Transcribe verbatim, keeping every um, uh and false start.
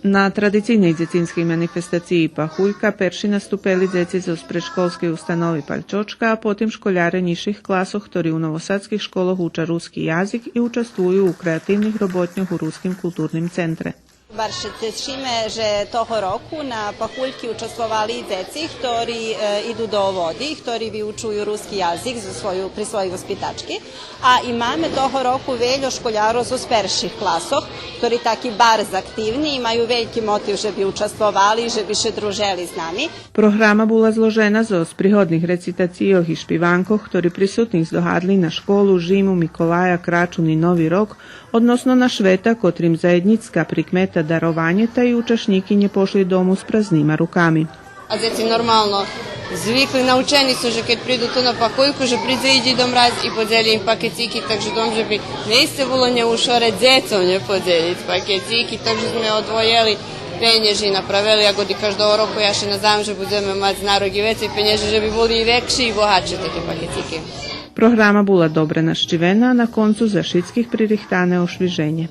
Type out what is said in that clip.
На традицийней дзецинскей манифестациї Пахулька перши наступели дзеци зоз предшколскей установи Пальчочка, а потим школяре нїзших класох, хтори у новосадских школох уча руски язик и участвую у креативних роботньох у Руским културним центре. Барз ше тешиме же того року на Пахульки участвовали и дзеци хтори, е, иду до Оводи, хтори виучую руски язик за свою, при своєй воспитачки. А и маме того року вельо школярох зоз перших класох, хтори таки барз активни и маю вельки мотив же би участвовали, же би ше дружели з нами. Програма була зложена зоз пригодних рецитацийох и шпиванкох, хтори присутних здогадли на школу, жиму, Миколая, Крачун и Нови рок, односно на швета котрим заєднїцка прикмета дарованє, та и учашнїки нє пошли дому з празнима руками. А дзеци нормално звикли, научени су же кед приду ту на Пахульку, же придзе и Дїдо Мраз и подзелї им пакецики, так же думам же би наисце було нєушоре дзецом нє подзелїц пакецики, так же зме одвоєли пенєжи, направели, як годи каждого року, я ше наздавам же будземе мац на рок и вецей пенєжи, же би були и векши и богатши таки пакецики. Програма була добре нащивена, а на концу за шицких пририхтане ошвиженє.